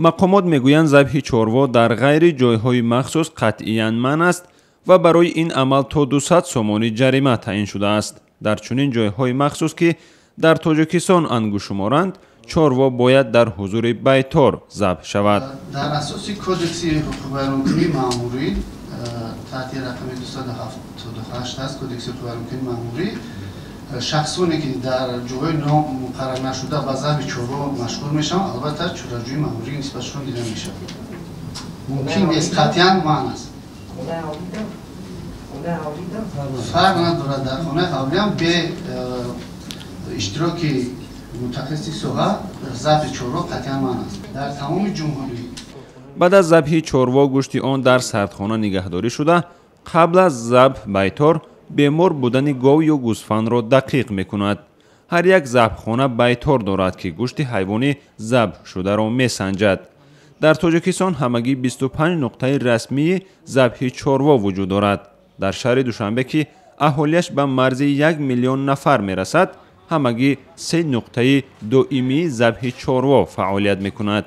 Мақомот мегӯянд, забҳи чорво дар ғайри ҷойҳои махсус қатъиян манъ аст ва барои ин амал то 200 сомонӣ ҷарима таъин шудааст. Дар чунин ҷойҳои махсус, ки дар Тоҷикистон ангушшуморанд, чорво бояд дар ҳузури байтор забҳ шавад. Дар асоси Кодекси ҳуқуқвайронкунии маъмурӣ таҳти рақами 278 аст, Кодекси ҳуқуқвайронкунии маъмурӣ, шахсоне ки дар ҷойҳои номуқаррар нашуда ба забҳи чорво машғул мешаванд, албатта, чораҷӯии маъмурӣ нисбатшон дида мешавад. Мумкин нест, қатъиян манъ аст. Фарқ надорад, дар хонаи ҳавлиам бе иштироки мутахассиси соҳа забҳи чорво қатъиян манъ аст дар тамоми ҷумҳурӣ. Баъд аз забҳи чорво гӯшти он дар сардхона нигаҳдорӣ шуда, қабл аз забҳ байтор бемор будани гов ё гӯсфандро дақиқ мекунад. Ҳар як забҳхона байтор дорад, ки гӯшти ҳайвони забҳ шударо месанҷад. Дар Тоҷикистон ҳамагӣ 25 нуқтаи расмии забҳи чорво вуҷуд дорад. Дар шаҳри Душанбе, ки аҳолиаш ба марзи 1 миллион нафар мерасад, ҳамагӣ се нуқтаи доимии забҳи чорво фаъолият мекунад.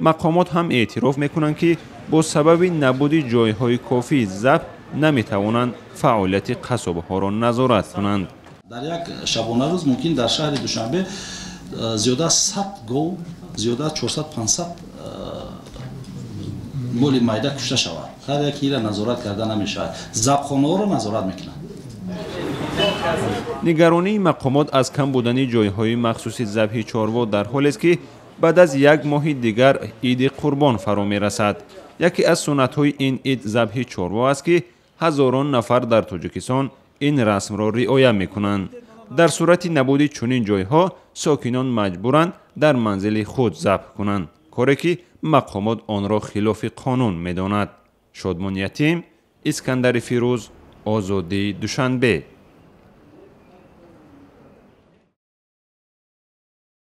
Мақомот ҳам эътироф мекунанд, ки бо сабаби набуди ҷойҳои кофии забҳ наметавонанд фаъолияти қассобҳоро назорат кунанд. Дар як шабонарӯз мумкин дар шаҳри Душанбе зиёда аз 100 гов, зиёда аз 400-500 моли майда кушта шавад. Ҳар яке ира назорат карда намешавад, забҳхонаҳоро назорат мекунанд. Нигаронии мақомот аз кам будани ҷойҳои махсуси забҳи чорво дар ҳолест, ки баъд аз як моҳи дигар Иди Қурбон фаро мерасад. Яке аз суннатҳои ин ид забҳи чорво аст, ки ҳазорон нафар дар Тоҷикистон ин расмро риоя мекунанд. Дар сурати набуди чунин ҷойҳо сокинон маҷбуранд дар манзили худ забҳ кунанд, коре ки мақомот онро хилофи қонун медонад. Шодмон Ятим, Искандари Фирӯз, Озодӣ, Душанбе.